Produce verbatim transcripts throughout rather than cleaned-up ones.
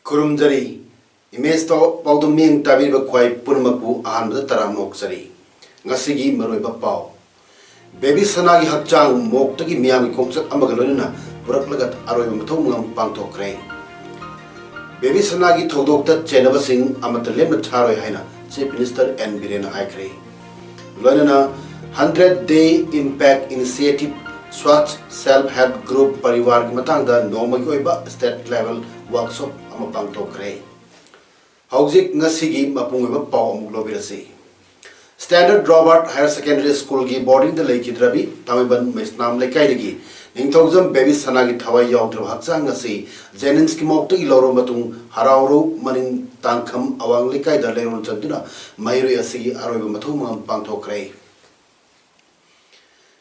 ꯈꯨꯔꯨꯝꯖꯔꯤ꯫ ꯏꯃꯦꯖꯇꯣ ꯄꯥꯎꯗꯝ ꯃꯤꯠꯌꯦꯡ ꯇꯥꯕꯤꯔꯤꯕ ꯈ꯭ꯋꯥꯏ ꯄꯨꯝꯅꯃꯛꯄꯨ ꯑꯍꯥꯟꯕꯗ ꯇꯔꯥꯝꯅ ꯑꯣꯛꯆꯔꯤ꯫ ꯉꯁꯤꯒꯤ ꯃꯔꯨꯑꯣꯏꯕ ꯄꯥꯎ꯫ ꯕꯦꯕꯤ ꯁꯅꯥꯒꯤ ꯍꯛꯆꯥꯡ ꯃꯣꯛꯇꯒꯤ ꯃꯤꯌꯥꯝꯒꯤ ꯈꯣꯡꯆꯠ ꯑꯃꯒ ꯂꯣꯏꯅꯅ ꯄꯨꯔꯛꯂꯒ ꯑꯔꯣꯏꯕ ꯃꯊꯧ ꯃꯉꯝ ꯄꯥꯡꯊꯣꯛꯈ꯭ꯔꯦ꯫ ꯕꯦꯕꯤ ꯁꯅꯥꯒꯤ ꯊꯧꯗꯣꯛꯇ ꯆꯦꯟꯅꯕꯁꯤꯡ ꯑꯃꯠꯇ ꯂꯦꯝꯅ ꯊꯥꯔꯣꯏ ꯍꯥꯏꯅ Chief Minister N ꯕꯤꯔꯦꯟꯅ ꯍꯥꯏꯈ꯭ꯔꯦ꯫ ꯂꯣꯏꯅꯅ Hundred Day Impact Initiative Swachh Self Help Group ꯄꯔꯤꯋꯥꯔꯒꯤ ꯃꯇꯥꯡꯗ ꯅꯣꯡꯃꯒꯤ ꯑꯣꯏꯕ state level workshop ꯑꯃ ꯄꯥꯡꯊꯣꯛꯈ꯭ꯔꯦ꯫ ꯍꯧꯖꯤꯛ ꯉꯁꯤꯒꯤ ꯃꯄꯨꯡ ꯑꯣꯏꯕ ꯄꯥꯎ ꯑꯃꯨꯛ ꯂꯧꯕꯤꯔꯁꯤ꯫ Standard Robert Higher Secondary Schoolꯒꯤ boardingꯗ ꯂꯩꯈꯤꯗ꯭ꯔꯕꯤ ꯊꯥꯡꯃꯩꯕꯟ ꯃꯩꯁꯅꯥꯝ ꯂꯩꯀꯥꯏꯗꯒꯤ ꯅꯤꯡꯊꯧꯖꯝ ꯕꯦꯕꯤ ꯁꯅꯥꯒꯤ ꯊꯋꯥꯏ ꯌꯥꯎꯗ꯭ꯔꯕ ꯍꯛꯆꯥꯡ ꯑꯁꯤ JNIMSꯀꯤ morgueꯇꯒꯤ ꯂꯧꯔꯕ ꯃꯇꯨꯡ ꯍꯔꯥꯎꯔꯧ ꯃꯅꯤꯡ ꯇꯥꯡꯈꯝ ꯑꯋꯥꯡ ꯂꯩꯀꯥꯏꯗ ꯂꯩꯔꯣꯟ ꯆꯟꯗꯨꯅ ꯃꯍꯩꯔꯣꯏ ꯑꯁꯤꯒꯤ ꯑꯔꯣꯏꯕ ꯃꯊꯧ ꯃꯉꯝ ꯄꯥꯡꯊꯣꯛꯈ꯭ꯔꯦ꯫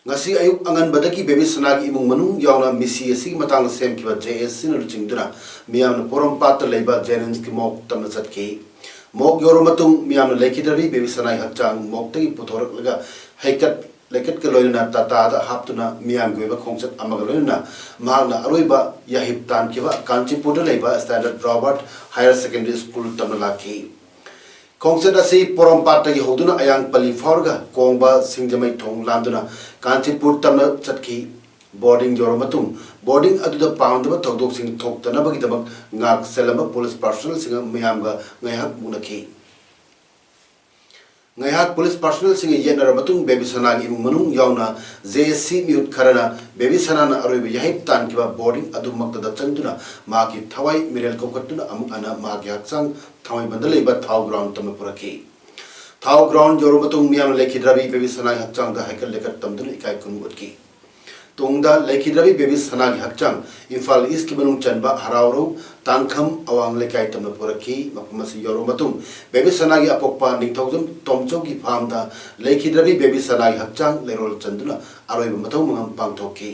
ꯉꯁꯤ ꯑꯌꯨꯛ ꯑꯉꯟꯕꯗꯒꯤ ꯕꯦꯕꯤ ꯁꯅꯥꯒꯤ ꯏꯃꯨꯡ ꯃꯅꯨꯡ ꯌꯥꯎꯅ ꯃꯤꯁꯤ ꯑꯁꯤꯒꯤ ꯃꯇꯥꯡꯗ ꯁꯦꯝꯈꯤꯕ JACꯅ ꯂꯨꯆꯤꯡꯗꯨꯅ ꯃꯤꯌꯥꯝꯅ ꯄꯣꯔꯣꯝꯄꯥꯠꯇ ꯂꯩꯕ JNIMSꯀꯤ morgue ꯇꯝꯅ ꯆꯠꯈꯤ꯫ Morgue ꯌꯧꯔꯕ ꯃꯇꯨꯡ ꯃꯤꯌꯥꯝꯅ ꯂꯩꯈꯤꯗ꯭ꯔꯕꯤ ꯕꯦꯕꯤ ꯁꯅꯥꯒꯤ ꯍꯛꯆꯥꯡ morgueꯇꯒꯤ ꯄꯨꯊꯣꯔꯛꯂꯒ ꯍꯩꯀꯠ ꯂꯩꯀꯠꯀ ꯂꯣꯏꯅꯅ ꯇꯥꯇꯥꯗ ꯍꯥꯞꯇꯨꯅ ꯃꯤꯌꯥꯝꯒꯤ ꯑꯣꯏꯕ ꯈꯣꯡꯆꯠ ꯑꯃꯒ ꯂꯣꯏꯅꯅ ꯃꯍꯥꯛꯅ ꯑꯔꯣꯏꯕ ꯌꯥꯍꯤꯞ ꯇꯥꯟꯈꯤꯕ ꯀꯥꯟꯆꯤꯄꯨꯔꯗ ꯂꯩꯕ Standard Robert Higher Secondary School ꯇꯝꯅ ꯂꯥꯛꯈꯤ꯫ ꯈꯣꯡꯆꯠ ꯑꯁꯤ ꯄꯣꯔꯣꯝꯄꯥꯠꯇꯒꯤ ꯍꯧꯗꯨꯅ ꯑꯌꯥꯡꯄꯜꯂꯤ ꯐꯥꯎꯔꯒ ꯀꯣꯡꯕ ꯁꯤꯡꯖꯃꯩ ꯊꯣꯡ ꯂꯥꯟꯗꯨꯅ ꯀꯥꯟꯆꯤꯄꯨꯔ ꯇꯝꯅ ꯆꯠꯈꯤ꯫ Boarding ꯌꯧꯔꯕ ꯃꯇꯨꯡ boarding ꯑꯗꯨꯗ ꯄꯥꯝꯗꯕ ꯊꯧꯗꯣꯛꯁꯤꯡ ꯊꯣꯛꯇꯅꯕꯒꯤꯗꯃꯛ ꯉꯥꯛ ꯁꯦꯜꯂꯝꯕ police personnelꯁꯤꯡꯒ ꯃꯤꯌꯥꯝꯒ ꯉꯥꯏꯍꯥꯛ ꯃꯨꯛꯅꯈꯤ꯫ ꯉꯥꯏꯍꯥꯛ police personnelꯁꯤꯡꯒ ꯌꯦꯠꯅꯔꯕ ꯃꯇꯨꯡ ꯕꯦꯕꯤ ꯁꯅꯥꯒꯤ ꯏꯃꯨꯡ ꯃꯅꯨꯡ ꯌꯥꯎꯅ JAC ꯃꯤꯍꯨꯠ ꯈꯔꯅ ꯕꯦꯕꯤ ꯁꯅꯥꯅ ꯑꯔꯣꯏꯕ ꯌꯥꯍꯤꯞ ꯇꯥꯟꯈꯤꯕ boarding ꯑꯗꯨꯃꯛꯇꯗ ꯆꯪꯗꯨꯅ ꯃꯍꯥꯛꯀꯤ ꯊꯋꯥꯏ ꯃꯤꯔꯦꯜ ꯀꯧꯈꯠꯇꯨꯅ ꯑꯃꯨꯛ ꯍꯟꯅ ꯃꯍꯥꯛꯀꯤ ꯍꯛꯆꯥꯡ ꯊꯥꯡꯃꯩꯕꯟꯗ ꯂꯩꯕ ꯊꯥꯎ ground ꯇꯝꯅ ꯄꯨꯔꯛꯈꯤ꯫ ꯊꯥꯎ ground ꯌꯧꯔꯕ ꯃꯇꯨꯡ ꯃꯤꯌꯥꯝꯅ ꯂꯩꯈꯤꯗ꯭ꯔꯕꯤ ꯕꯦꯕꯤ ꯁꯅꯥꯒꯤ ꯍꯛꯆꯥꯡꯗ ꯍꯩꯀꯠ ꯂꯩꯀꯠ ꯇꯝꯗꯨꯅ ꯏꯀꯥꯏ ꯈꯨꯝꯅꯕ ꯎꯠꯈꯤ꯫ ꯇꯨꯡꯗ ꯂꯩꯈꯤꯗ꯭ꯔꯕꯤ ꯕꯦꯕꯤ ꯁꯅꯥꯒꯤ ꯍꯛꯆꯥꯡ ꯏꯝꯐꯥꯜ ꯏꯁꯀꯤ ꯃꯅꯨꯡ ꯆꯟꯕ ꯍꯔꯥꯎꯔꯧ ꯇꯥꯡꯈꯝ ꯑꯋꯥꯡ ꯂꯩꯀꯥꯏ ꯇꯝꯅ ꯄꯨꯔꯛꯈꯤ꯫ ꯃꯐꯝ ꯑꯁꯤ ꯌꯧꯔꯕ ꯃꯇꯨꯡ ꯕꯦꯕꯤ ꯁꯅꯥꯒꯤ ꯑꯄꯣꯛꯄ ꯅꯤꯡꯊꯧꯖꯝ ꯇꯣꯝꯆꯧꯒꯤ ꯐꯥꯝꯗ ꯂꯩꯈꯤꯗ꯭ꯔꯕꯤ ꯕꯦꯕꯤ ꯁꯅꯥꯒꯤ ꯍꯛꯆꯥꯡ ꯂꯩꯔꯣꯜ ꯆꯟꯗꯨꯅ ꯑꯔꯣꯏꯕ ꯃꯊꯧ ꯃꯉꯝ ꯄꯥꯡꯊꯣꯛꯈꯤ꯫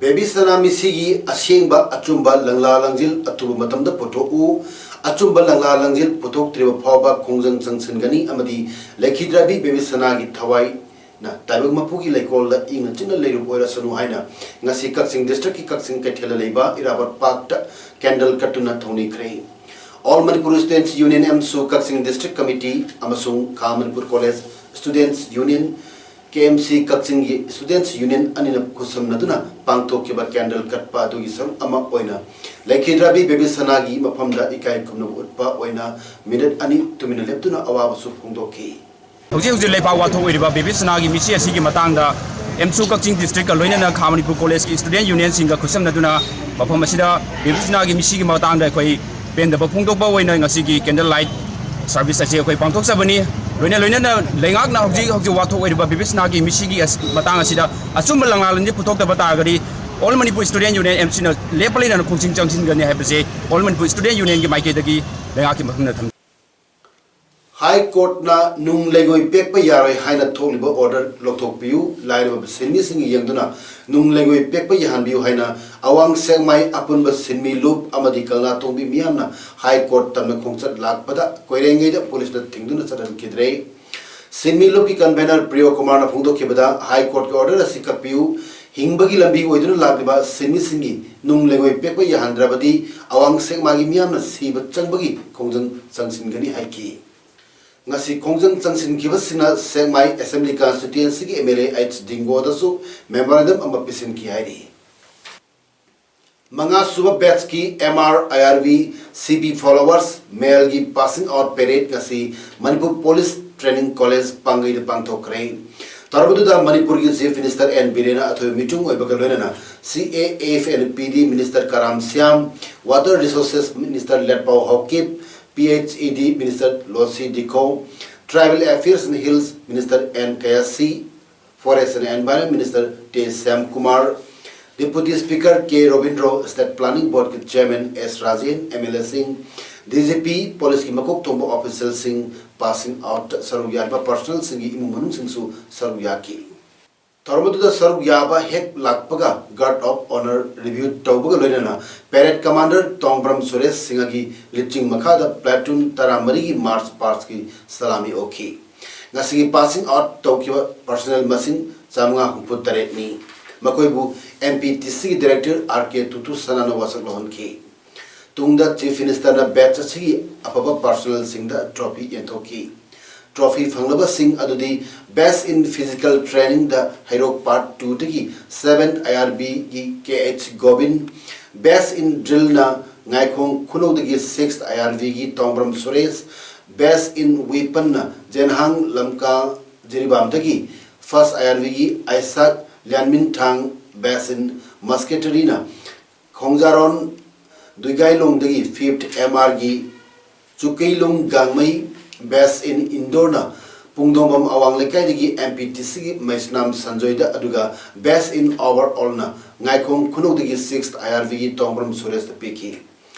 ꯕꯦꯕꯤ ꯁꯅꯥ ꯃꯤꯁꯤꯒꯤ ꯑꯁꯦꯡꯕ ꯑꯆꯨꯝꯕ ꯂꯪꯂꯥ ꯂꯪꯖꯤꯜ ꯑꯊꯨꯕ ꯃꯇꯝꯗ ꯄꯨꯊꯣꯛꯎ꯫ ꯑꯆꯨꯝꯕ ꯂꯪꯂꯥ ꯂꯪꯖꯤꯜ ꯄꯨꯊꯣꯛꯇ꯭ꯔꯤꯕ ꯐꯥꯎꯕ ꯈꯣꯡꯖꯪ ꯆꯪꯁꯤꯟꯒꯅꯤ ꯑꯃꯗꯤ ꯂꯩꯈꯤꯗ꯭ꯔꯕꯤ ꯕꯦꯕꯤ ꯁꯅꯥꯒꯤ ꯊꯋꯥꯏꯅ ꯇꯥꯏꯕꯪ ꯃꯄꯨꯒꯤ ꯂꯩꯀꯣꯜꯗ ꯏꯪꯅ ꯆꯤꯛꯅ ꯂꯩꯔꯨꯕ ꯑꯣꯏꯔꯁꯅꯨ ꯍꯥꯏꯅ ꯉꯁꯤ ꯀꯛꯆꯤꯡ ꯗꯤꯁꯇ꯭ꯔꯤꯛꯀꯤ ꯀꯛꯆꯤꯡ ꯀꯩꯊꯦꯜꯗ ꯂꯩꯕ ꯏꯔꯥꯕꯣꯠ ꯄꯥꯔꯛꯇ ꯀꯦꯟꯗꯜ ꯀꯠꯇꯨꯅ ꯊꯧꯅꯤꯈ꯭ꯔꯦ꯫ All Manipur Students Union ꯑꯃꯁꯨꯡ ꯀꯛꯆꯤꯡ ꯗꯤꯁꯇ꯭ꯔꯤꯛ ꯀꯃꯤꯇꯤ ꯑꯃꯁꯨꯡ ꯈꯥ ꯃꯅꯤꯄꯨꯔ ꯀꯣꯂꯦꯖ ꯁ꯭ꯇꯨꯗꯦꯟꯠꯁ ꯌꯨꯅꯤꯌꯟ, ꯀꯦ ꯑꯦꯝ ꯁꯤ ꯀꯛꯆꯤꯡꯒꯤ ꯁ꯭ꯇꯨꯗꯦꯟꯠꯁ ꯌꯨꯅꯤꯌꯟ ꯑꯅꯤꯅ ꯈꯨꯠꯁꯝꯅꯗꯨꯅ ꯄꯥꯡꯊꯣꯛꯈꯤꯕ ꯀꯦꯟꯗꯜ ꯀꯠꯄ ꯑꯗꯨꯒꯤ ꯁꯔꯨꯛ ꯑꯃ ꯑꯣꯏꯅ ꯂꯩꯈꯤꯗ꯭ꯔꯕꯤ ꯕꯦꯕꯤ ꯁꯅꯥꯒꯤ ꯃꯐꯝꯗ ꯏꯀꯥꯏ ꯈꯨꯝꯅꯕ ꯎꯠꯄ ꯑꯣꯏꯅ ꯃꯤꯅꯤꯠ ꯑꯅꯤ ꯇꯨꯃꯤꯟꯅ ꯂꯦꯞꯇꯨꯅ ꯑꯋꯥꯕꯁꯨ ꯐꯣꯡꯗꯣꯛꯈꯤ꯫ ꯍꯧꯖꯤꯛ ꯍꯧꯖꯤꯛ ꯂꯩꯕꯥꯛ ꯋꯥꯊꯣꯛ ꯑꯣꯏꯔꯤꯕ ꯕꯦꯕꯤ ꯁꯅꯥꯒꯤ ꯃꯤꯁꯤ ꯑꯁꯤꯒꯤ ꯃꯇꯥꯡꯗ ꯑꯦꯝꯁꯨ ꯀꯛꯆꯤꯡ ꯗꯤꯁꯇ꯭ꯔꯤꯛꯀ ꯂꯣꯏꯅꯅ ꯈꯥ ꯃꯅꯤꯄꯨꯔ ꯀꯣꯂꯦꯖꯀꯤ ꯁ꯭ꯇꯨꯗꯦꯟꯠ ꯌꯨꯅꯤꯌꯟꯁꯤꯡꯒ ꯈꯨꯠꯁꯝꯅꯗꯨꯅ ꯃꯐꯝ ꯑꯁꯤꯗ ꯕꯦꯕꯤ ꯁꯅꯥꯒꯤ ꯃꯤꯁꯤꯒꯤ ꯃꯇꯥꯡꯗ ꯑꯩꯈꯣꯏ ꯄꯦꯟꯗꯕ ꯐꯣꯡꯗꯣꯛꯄ ꯑꯣꯏꯅ ꯉꯁꯤꯒꯤ ꯀꯦꯟꯗꯜ ꯂꯥꯏꯠ ꯁꯔꯚꯤꯁ ꯑꯁꯤ ꯑꯩꯈꯣꯏ ꯄꯥꯡꯊꯣꯛꯆꯕꯅꯤ꯫ ꯂꯣꯏꯅ ꯂꯣꯏꯅꯅ ꯂꯩꯉꯥꯛꯅ ꯍꯧꯖꯤꯛ ꯍꯧꯖꯤꯛ ꯋꯥꯊꯣꯛ ꯑꯣꯏꯔꯤꯕ ꯕꯦꯕꯤ ꯁꯅꯥꯒꯤ ꯃꯤꯁꯤꯒꯤ ꯑꯁ-, ꯃꯇꯥꯡ ꯑꯁꯤꯗ ꯑꯆꯨꯝꯕ ꯂꯪꯂꯥꯂꯟꯗꯤ ꯄꯨꯊꯣꯛꯇꯕ ꯇꯥꯔꯒꯗꯤ All Manipur Student Union, M ꯁꯤꯅ ꯂꯦꯞꯄ ꯂꯩꯅꯅ ꯈꯣꯡꯖꯪ ꯆꯪꯁꯤꯟꯒꯅꯤ ꯍꯥꯏꯕꯁꯦ All Manipur Student Unionꯒꯤ ꯃꯥꯏꯀꯩꯗꯒꯤ ꯂꯩꯉꯥꯛꯀꯤ ꯃꯐꯝꯗ ꯊꯝꯖꯩ꯫ ꯍꯥꯏ ꯀꯣꯔꯠꯅ ꯅꯨꯡ ꯂꯩꯉꯣꯏ ꯄꯦꯛꯄ ꯌꯥꯔꯣꯏ ꯍꯥꯏꯅ ꯊꯣꯛꯂꯤꯕ ꯑꯣꯔꯗꯔ ꯂꯧꯊꯣꯛꯄꯤꯌꯨ꯫ ꯂꯥꯏꯔꯕ ꯁꯤꯟꯃꯤꯁꯤꯡꯒꯤ ꯌꯦꯡꯗꯨꯅ ꯅꯨꯡ ꯂꯩꯉꯣꯏ ꯄꯦꯛꯄ ꯌꯥꯍꯟꯕꯤꯌꯨ ꯍꯥꯏꯅ ꯑꯋꯥꯡ ꯁꯦꯛꯃꯥꯏ ꯑꯄꯨꯟꯕ ꯁꯤꯟꯃꯤ ꯂꯨꯞ ꯑꯃꯗꯤ ꯀꯪꯂꯥꯇꯣꯡꯕꯤ ꯃꯤꯌꯥꯝꯅ ꯍꯥꯏ ꯀꯣꯔꯠ ꯇꯝꯅ ꯈꯣꯡꯆꯠ ꯂꯥꯛꯄꯗ ꯀꯣꯏꯔꯦꯡꯒꯩꯗ ꯄꯨꯂꯤꯁꯅ ꯊꯤꯡꯗꯨꯅ ꯆꯠꯍꯟꯈꯤꯗ꯭ꯔꯦ꯫ ꯁꯤꯟꯃꯤ ꯂꯨꯞꯀꯤ ꯀꯟꯚꯦꯅꯔ ꯄ꯭ꯔꯤꯌꯣ ꯀꯨꯃꯥꯔꯅ ꯐꯣꯡꯗꯣꯛꯈꯤꯕꯗ, ꯍꯥꯏ ꯀꯣꯔꯠꯀꯤ ꯑꯣꯔꯗꯔ ꯑꯁꯤ ꯀꯛꯄꯤꯌꯨ, ꯍꯤꯡꯕꯒꯤ ꯂꯝꯕꯤ ꯑꯣꯏꯗꯨꯅ ꯂꯥꯛꯂꯤꯕ ꯁꯤꯟꯃꯤꯁꯤꯡꯒꯤ ꯅꯨꯡ ꯂꯩꯉꯣꯏ ꯄꯦꯛꯄ ꯌꯥꯍꯟꯗ꯭ꯔꯕꯗꯤ ꯑꯋꯥꯡ ꯁꯦꯛꯃꯥꯏꯒꯤ ꯃꯤꯌꯥꯝꯅ ꯁꯤꯕ ꯆꯪꯕꯒꯤ ꯈꯣꯡꯖꯪ ꯆꯪꯁꯤꯟꯒꯅꯤ ꯍꯥꯏꯈꯤ꯫ ꯉꯁꯤ ꯈꯣꯡꯖꯪ ꯆꯪꯁꯤꯟꯈꯤꯕꯁꯤꯡꯅ ꯁꯦꯛꯃꯥꯏ ꯑꯦꯁꯦꯝꯕ꯭ꯂꯤ ꯀꯟꯁꯇꯤꯇ꯭ꯋꯦꯟꯁꯤꯒꯤ ꯑꯦꯝ ꯑꯦꯜ ꯑꯦ ꯑꯩꯆ ꯗꯤꯡꯒꯣꯗꯁꯨ ꯃꯦꯃꯣꯔꯦꯟꯗꯝ ꯑꯃ ꯄꯤꯁꯤꯟꯈꯤ ꯍꯥꯏꯔꯤ꯫ ꯃꯉꯥꯁꯨꯕ ꯕꯦꯠꯁꯀꯤ M R I R B C B followers ꯃꯦꯜꯒꯤ ꯄꯥꯁꯤꯡ ꯑꯥꯎꯠ ꯄꯦꯔꯦꯗ ꯉꯁꯤ ꯃꯅꯤꯄꯨꯔ ꯄꯨꯂꯤꯁ ꯇ꯭ꯔꯦꯅꯤꯡ ꯀꯣꯂꯦꯖ ꯄꯥꯡꯒꯩꯗ ꯄꯥꯡꯊꯣꯛꯈ꯭ꯔꯦ꯫ ꯇꯧꯔꯕꯗꯨꯗ ꯃꯅꯤꯄꯨꯔꯒꯤ ꯆꯤꯐ ꯃꯤꯅꯤꯁꯇꯔ ꯑꯦꯟ ꯕꯤꯔꯦꯟꯅ ꯑꯊꯣꯏꯕ ꯃꯤꯆꯨꯡ ꯑꯣꯏꯕꯒ ꯂꯣꯏꯅꯅ C A F N P D minister Karam Shyam, water resources minister Letpao Haokip, P H E D minister Losii Dikho, tribal affairs and hills minister N Kayisii, Forest and Environment Minister T Shyamkumar, Deputy Speaker K Robindro, State Planning Board ꯀꯤ Chairman S Rajen, M L A ꯁꯤꯡ, D G P, Police ꯀꯤ ꯃꯀꯣꯛ ꯊꯣꯡꯕ official ꯁꯤꯡ, passing out ꯇ ꯁꯔꯨꯛ ꯌꯥꯔꯤꯕ personnel ꯁꯤꯡꯒꯤ ꯏꯃꯨꯡ ꯃꯅꯨꯡꯁꯤꯡꯁꯨ ꯁꯔꯨꯛ ꯌꯥꯈꯤ꯫ ꯊꯧꯔꯝ ꯑꯗꯨꯗ ꯁꯔꯨꯛ ꯌꯥꯕ ꯍꯦꯛ ꯂꯥꯛꯄꯒ Guard of Honour review ꯇꯧꯕꯒ ꯂꯣꯏꯅꯅ Parade Commander ꯇꯣꯡꯕ꯭ꯔꯝ ꯁꯨꯔꯦꯁ ꯁꯤꯡꯍꯒꯤ ꯂꯨꯆꯤꯡ ꯃꯈꯥꯗ Platoon ꯇꯔꯥꯃꯔꯤꯒꯤ March Past ꯀꯤ salami ꯑꯣꯛꯈꯤ꯫ ꯉꯁꯤꯒꯤ passing out ꯇꯧꯈꯤꯕ personnel ꯃꯁꯤꯡ ꯆꯥꯃꯉꯥ ꯍꯨꯝꯐꯨ ꯇꯔꯦꯠꯅꯤ꯫ ꯃꯈꯣꯏꯕꯨ M P T C ꯒꯤ Director R K ꯇꯨꯇꯨ ꯁꯅꯥꯅ ꯋꯥꯁꯛ ꯂꯧꯍꯟꯈꯤ꯫ ꯇꯨꯡꯗ Chief Minister ꯅ batch ꯑꯁꯤꯒꯤ ꯑꯐꯕ personnel ꯁꯤꯡꯗ trophy ꯌꯦꯟꯊꯣꯛꯈꯤ꯫ Trophy ꯐꯪꯂꯕꯁꯤꯡ ꯑꯗꯨꯗꯤ Best in Physical Training the Heirok Part two ꯗꯒꯤ seventh I R B ꯒꯤ K H Gobind, Best in Drill ꯅ ꯉꯥꯏꯈꯣꯡ ꯈꯨꯅꯧꯗꯒꯤ sixth I R B ꯒꯤ ꯇꯣꯡꯕ꯭ꯔꯝ ꯁꯨꯔꯦꯁ, Best in Weapon ꯅ ꯖꯦꯟꯍꯥꯡ ꯂꯝꯀꯥ ꯖꯤꯔꯤꯕꯥꯝꯗꯒꯤ first I R B ꯒꯤ ꯑꯥꯏꯁꯥꯛ ꯂꯤꯌꯥꯟꯃꯤꯟꯊꯥꯡ, Best in Musketry ꯅ ꯈꯣꯡꯖꯥꯔꯣꯟ ꯗꯨꯏꯒꯥꯏꯂꯣꯡꯗꯒꯤ fifth M R ꯒꯤ ꯆꯨꯀꯩꯂꯨꯡ ꯒꯥꯡꯃꯩ, Best in Indoor ꯅ ꯄꯨꯡꯗꯣꯡꯕꯝ ꯑꯋꯥꯡ ꯂꯩꯀꯥꯏꯗꯒꯤ M P T C ꯒꯤ ꯃꯩꯁꯅꯥꯝ ꯁꯟꯖꯣꯏꯗ, ꯑꯗꯨꯒ Best in Overall ꯅ ꯉꯥꯏꯈꯣꯡ ꯈꯨꯅꯧꯗꯒꯤ sixth I R B ꯒꯤ ꯇꯣꯡꯕ꯭ꯔꯝ ꯁꯨꯔꯦꯁꯇ ꯄꯤꯈꯤ꯫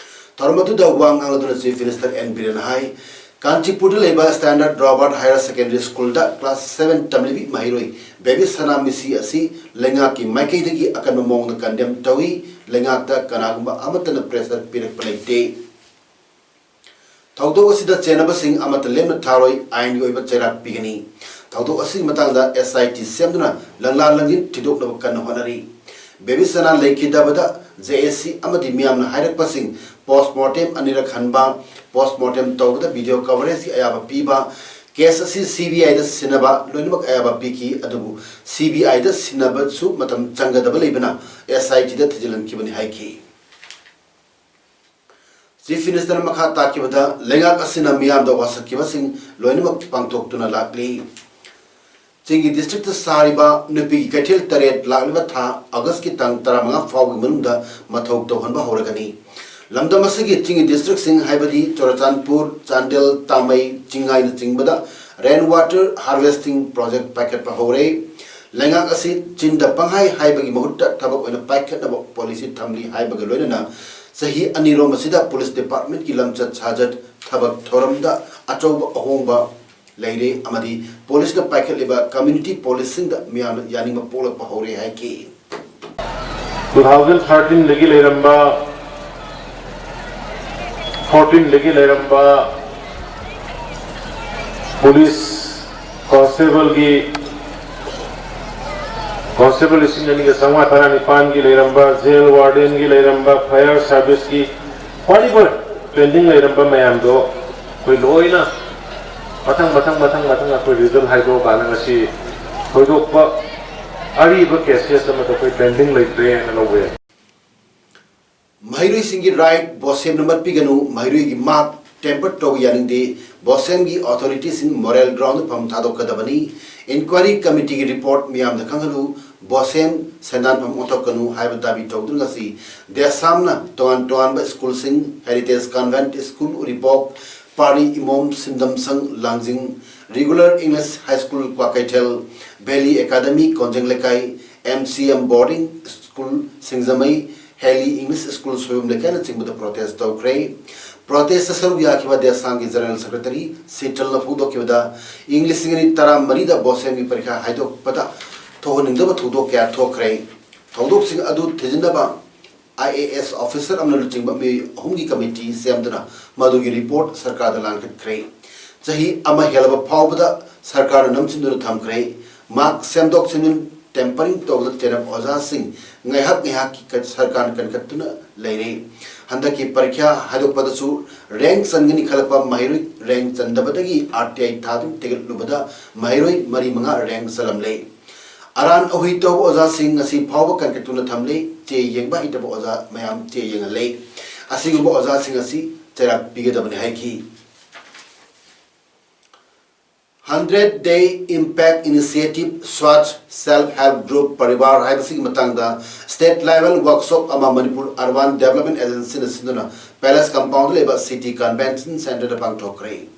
ꯊꯧꯔꯝ ꯑꯗꯨꯗ ꯋꯥ ꯉꯥꯡꯂꯗꯨꯅ Chief Minister N Biren ꯅ ꯍꯥꯏ, ꯀꯥꯟꯆꯤꯄꯨꯔꯗ ꯂꯩꯕ Standard Robert Higher Secondary School ꯗ class seven ꯇꯝꯂꯤꯕꯤ ꯃꯍꯩꯔꯣꯏ ꯕꯦꯕꯤ ꯁꯅꯥ ꯃꯤꯁꯤ ꯑꯁꯤ ꯂꯩꯉꯥꯛꯀꯤ ꯃꯥꯏꯀꯩꯗꯒꯤ ꯑꯀꯟꯕ ꯃꯑꯣꯡꯗ condemn ꯇꯧꯏ꯫ ꯂꯩꯉꯥꯛꯇ ꯀꯅꯥꯒꯨꯝꯕ ꯑꯃꯠꯇꯅ pressure ꯄꯤꯔꯛꯄ ꯂꯩꯇꯦ꯫ ꯊꯧꯗꯣꯛ ꯑꯁꯤꯗ ꯆꯦꯟꯅꯕꯁꯤꯡ ꯑꯃꯠꯇ ꯂꯦꯝꯅ ꯊꯥꯔꯣꯏ, ꯑꯥꯏꯟꯒꯤ ꯑꯣꯏꯕ ꯆꯩꯔꯥꯛ ꯄꯤꯒꯅꯤ꯫ ꯊꯧꯗꯣꯛ ꯑꯁꯤꯒꯤ ꯃꯇꯥꯡꯗ S I T ꯁꯦꯝꯗꯨꯅ ꯂꯪꯂꯥ ꯂꯪꯖꯤꯟ ꯊꯤꯗꯣꯛꯅꯕ ꯀꯟꯅ ꯍꯣꯠꯅꯔꯤ꯫ ꯕꯦꯕꯤ ꯁꯅꯥ ꯂꯩꯈꯤꯗꯕꯗ J A C ꯑꯃꯗꯤ ꯃꯤꯌꯥꯝꯅ ꯍꯥꯏꯔꯛꯄꯁꯤꯡ, post mortem ꯑꯅꯤꯔꯛ ꯍꯟꯕ, post mortem ꯇꯧꯕꯗ video coverage ꯀꯤ ꯑꯌꯥꯕ ꯄꯤꯕ, case ꯑꯁꯤ C B I ꯗ ꯁꯤꯟꯅꯕ ꯂꯣꯏꯅꯃꯛ ꯑꯌꯥꯕ ꯄꯤꯈꯤ, ꯑꯗꯨꯕꯨ C B I ꯗ ꯁꯤꯟꯅꯕꯁꯨ ꯃꯇꯝ ꯆꯪꯒꯗꯕ ꯂꯩꯕꯅ S I T ꯗ ꯊꯤꯖꯤꯜꯍꯟꯈꯤꯕꯅꯤ ꯍꯥꯏꯈꯤ꯫ Chief Minister ꯅ ꯃꯈꯥ ꯇꯥꯈꯤꯕꯗ, ꯂꯩꯉꯥꯛ ꯑꯁꯤꯅ ꯃꯤꯌꯥꯝꯗ ꯋꯥꯁꯛꯈꯤꯕꯁꯤꯡ ꯂꯣꯏꯅꯃꯛ ꯄꯥꯡꯊꯣꯛꯇꯨꯅ ꯂꯥꯛꯂꯤ꯫ ꯆꯤꯡꯒꯤ district ꯇ ꯁꯥꯔꯤꯕ ꯅꯨꯄꯤꯒꯤ ꯀꯩꯊꯦꯜ ꯇꯔꯦꯠ ꯂꯥꯛꯂꯤꯕ ꯊꯥ August ꯀꯤ ꯇꯥꯡ ꯇꯔꯥꯃꯉꯥ ꯐꯥꯎꯒꯤ ꯃꯅꯨꯡꯗ ꯃꯊꯧ ꯇꯧꯍꯟꯕ ꯍꯧꯔꯒꯅꯤ꯫ ꯂꯝꯗꯝ ꯑꯁꯤꯒꯤ ꯆꯤꯡꯒꯤ district ꯁꯤꯡ ꯍꯥꯏꯕꯗꯤ Churachandpur, Chandel, ꯇꯥꯃꯩ, ꯆꯤꯡꯉꯥꯏꯅꯆꯤꯡꯕꯗ rain water harvesting project ꯄꯥꯏꯈꯠꯄ ꯍꯧꯔꯦ꯫ ꯂꯩꯉꯥꯛ ꯑꯁꯤ ꯆꯤꯟꯗ ꯄꯪꯍꯥꯏ ꯍꯥꯏꯕꯒꯤ ꯃꯍꯨꯠꯇ ꯊꯕꯛ ꯑꯣꯏꯅ ꯄꯥꯏꯈꯠꯅꯕ ꯄꯣꯂꯤꯁꯤ ꯊꯝꯂꯤ ꯍꯥꯏꯕꯒ ꯂꯣꯏꯅꯅ ꯆꯍꯤ ꯑꯅꯤꯔꯣꯝ ꯑꯁꯤꯗ ꯄꯨꯂꯤꯁ ꯗꯤꯄꯥꯔꯠꯃꯦꯟꯠꯀꯤ ꯂꯝꯆꯠ ꯁꯥꯖꯠ, ꯊꯕꯛ ꯊꯧꯔꯝꯗ ꯑꯆꯧꯕ ꯑꯍꯣꯡꯕ ꯂꯩꯔꯦ ꯑꯃꯗꯤ ꯄꯨꯂꯤꯁꯅ ꯄꯥꯏꯈꯠꯂꯤꯕ ꯀꯝꯃ꯭ꯌꯨꯅꯤꯇꯤ ꯄꯣꯂꯤꯁꯁꯤꯡꯗ ꯃꯤꯌꯥꯝꯅ ꯌꯥꯅꯤꯡꯕ ꯄꯣꯛꯂꯛꯄ ꯍꯧꯔꯦ ꯍꯥꯏꯈꯤ꯫ Two thousand thirteen ꯗꯒꯤ ꯂꯩꯔꯝꯕ, fourteen ꯗꯒꯤ ꯂꯩꯔꯝꯕ ꯄꯨꯂꯤꯁ ꯀꯣꯟꯁꯇꯦꯕꯜꯒꯤ, ꯀꯣꯟꯁꯇꯦꯕꯜ ꯂꯤꯁꯤꯡ ꯑꯅꯤꯒ ꯆꯥꯝꯃꯉꯥ ꯇꯔꯥꯅꯤꯄꯥꯟꯒꯤ ꯂꯩꯔꯝꯕ, ꯖꯦꯜ ꯋꯥꯔꯗꯦꯟꯒꯤ ꯂꯩꯔꯝꯕ, ꯐꯥꯌꯔ ꯁꯥꯔꯚꯤꯁꯀꯤ whatever pending ꯂꯩꯔꯝꯕ ꯃꯌꯥꯝꯗꯣ ꯑꯩꯈꯣꯏ ꯂꯣꯏꯅ ꯃꯊꯪ ꯃꯊꯪ ꯃꯊꯪ ꯃꯊꯪ ꯑꯩꯈꯣꯏ ꯔꯤꯖꯜ ꯍꯥꯏꯗꯣꯛꯑꯀꯥꯟꯗ ꯉꯁꯤ ꯊꯣꯏꯗꯣꯛꯄ ꯑꯔꯤꯕ ꯀꯦꯁꯦꯁ ꯑꯃꯠꯇ ꯑꯩꯈꯣꯏ ꯄꯦꯟꯗꯤꯡ ꯂꯩꯇ꯭ꯔꯦꯅ ꯂꯧꯕ ꯌꯥꯏ꯫ ꯃꯍꯩꯔꯣꯏꯁꯤꯡꯒꯤ ꯔꯥꯏꯠ ꯕꯣꯁꯦꯝꯅ ꯃꯠꯄꯤꯒꯅꯨ, ꯃꯍꯩꯔꯣꯏꯒꯤ ꯃꯥꯔꯛ ꯇꯦꯝꯄꯔ ꯇꯧꯕ ꯌꯥꯅꯤꯡꯗꯦ, ꯕꯣꯁꯦꯝꯒꯤ ꯑꯣꯊꯣꯔꯤꯇꯤꯁꯤꯡ ꯃꯣꯔꯦꯜ ꯒ꯭ꯔꯥꯎꯟꯗ ꯐꯝ ꯊꯥꯗꯣꯛꯀꯗꯕꯅꯤ, ꯏꯟꯀ꯭ꯋꯥꯏꯔꯤ ꯀꯃꯤꯇꯤꯒꯤ ꯔꯤꯄꯣꯔꯠ ꯃꯤꯌꯥꯝꯗ ꯈꯪꯍꯜꯂꯨ, ꯕꯣꯁꯦꯝ ꯁꯦꯟꯗꯥꯟꯐꯝ ꯑꯣꯟꯊꯣꯛꯀꯅꯨ ꯍꯥꯏꯕ ꯗꯥꯕꯤ ꯇꯧꯗꯨꯅ ꯉꯁꯤ ꯗꯦꯁꯥꯝꯅ ꯇꯣꯉꯥꯟ ꯇꯣꯉꯥꯟꯕ ꯁ꯭ꯀꯨꯜꯁꯤꯡ, ꯍꯦꯔꯤꯇꯦꯖ ꯀꯟꯚꯦꯟꯠ ꯁ꯭ꯀꯨꯜ ꯎꯔꯤꯄꯣꯛ, ꯄꯥꯔꯤ ꯏꯃꯣꯝ ꯁꯤꯟꯗꯝꯁꯪ Langjing, regular English high school Kwakeithel, valley academy Konjeng Leikai, M C M boarding school Singjamei, ꯍꯦꯂꯤ ꯏꯪꯂꯤꯁ ꯁ꯭ꯀꯨꯜ ꯁꯣꯏꯕꯝ ꯂꯩꯀꯥꯏꯅꯆꯤꯡꯕꯗ ꯄ꯭ꯔꯣꯇꯦꯁ ꯇꯧꯈ꯭ꯔꯦ꯫ ꯄ꯭ꯔꯣꯇꯦꯁꯇ ꯁꯔꯨꯛ ꯌꯥꯈꯤꯕ ꯗꯦꯁꯥꯝꯒꯤ ꯖꯦꯅꯔꯦꯜ ꯁꯦꯀ꯭ꯔꯦꯇꯔꯤ ꯁꯤꯇꯜꯅ ꯐꯣꯡꯗꯣꯛꯈꯤꯕꯗ, ꯏꯪ ꯂꯤꯁꯤꯡ ꯑꯅꯤ ꯇꯔꯥꯃꯔꯤꯗ ꯕꯣꯁꯦꯝꯒꯤ ꯄꯔꯤꯈꯥ ꯍꯥꯏꯗꯣꯛꯄꯗ ꯊꯣꯛꯍꯟꯅꯤꯡꯗꯕ ꯊꯧꯗꯣꯛ ꯀꯌꯥ ꯊꯣꯛꯈ꯭ꯔꯦ꯫ ꯊꯧꯗꯣꯛꯁꯤꯡ ꯑꯗꯨ ꯊꯤꯖꯤꯟꯅꯕ ꯑꯥꯏ ꯑꯦ ꯑꯦꯁ ꯑꯣꯐꯤꯁꯔ ꯑꯃꯅ ꯂꯨꯆꯤꯡꯕ ꯃꯤꯑꯣꯏ ꯑꯍꯨꯝꯒꯤ ꯀꯃꯤꯇꯤ ꯁꯦꯝꯗꯨꯅ ꯃꯗꯨꯒꯤ ꯔꯤꯄꯣꯔꯠ ꯁꯔꯀꯥꯔꯗ ꯂꯥꯟꯈꯠꯈ꯭ꯔꯦ꯫ ꯆꯍꯤ ꯑꯃ ꯍꯦꯜꯂꯕ ꯐꯥꯎꯕꯗ ꯁꯔꯀꯥꯔꯅ ꯅꯝꯁꯤꯟꯗꯨꯅ ꯊꯝꯈ꯭ꯔꯦ꯫ ꯃꯥꯔꯛ ꯁꯦꯝꯗꯣꯛ ꯁꯦꯝꯖꯤꯟ, ꯇꯦꯝꯄꯔꯤꯡ ꯇꯧꯕꯗ ꯆꯦꯟꯅꯕ ꯑꯣꯖꯥꯁꯤꯡ ꯉꯥꯏꯍꯥꯛ ꯉꯥꯏꯍꯥꯛꯀꯤ ꯀ-, ꯁꯔꯀꯥꯔꯅ ꯀꯟꯈꯠꯇꯨꯅ ꯂꯩꯔꯦ꯫ ꯍꯟꯗꯛꯀꯤ ꯄꯔꯤꯈ꯭ꯌꯥ ꯍꯥꯏꯗꯣꯛꯄꯗꯁꯨ ꯔꯦꯡꯛ ꯆꯟꯒꯅꯤ ꯈꯜꯂꯛꯄ ꯃꯍꯩꯔꯣꯏ ꯔꯦꯡꯛ ꯆꯟꯗꯕꯗꯒꯤ ꯑꯥꯔ ꯇꯤ ꯑꯥꯏ ꯊꯥꯗꯨꯅ ꯊꯤꯒꯠꯂꯨꯕꯗ ꯃꯍꯩꯔꯣꯏ ꯃꯔꯤ ꯃꯉꯥ ꯔꯦꯡꯛ ꯆꯜꯂꯝꯂꯦ꯫ ꯑꯔꯥꯟ ꯑꯍꯨꯏ ꯇꯧꯕ ꯑꯣꯖꯥꯁꯤꯡ ꯉꯁꯤ ꯐꯥꯎꯕ ꯀꯟꯈꯠꯇꯨꯅ ꯊꯝꯂꯦ꯫ ꯆꯦ ꯌꯦꯡꯕ ꯍꯩꯇꯕ ꯑꯣꯖꯥ ꯃꯌꯥꯝ ꯆꯦ ꯌꯦꯡꯍꯜꯂꯦ꯫ ꯑꯁꯤꯒꯨꯝꯕ ꯑꯣꯖꯥꯁꯤꯡ ꯑꯁꯤ ꯆꯩꯔꯥꯛ ꯄꯤꯒꯗꯕꯅꯤ ꯍꯥꯏꯈꯤ꯫ Hundred Day Impact Initiative Swachh Self Help Group Parivar ꯍꯥꯏꯕꯁꯤꯒꯤ ꯃꯇꯥꯡꯗ state level workshop ꯑꯃ ꯃꯅꯤꯄꯨꯔ Urban Development Agencyꯅ ꯁꯤꯟꯗꯨꯅ Palace Compoundꯗ ꯂꯩꯕ City Convention Centreꯗ ꯄꯥꯡꯊꯣꯛꯈ꯭ꯔꯦ꯫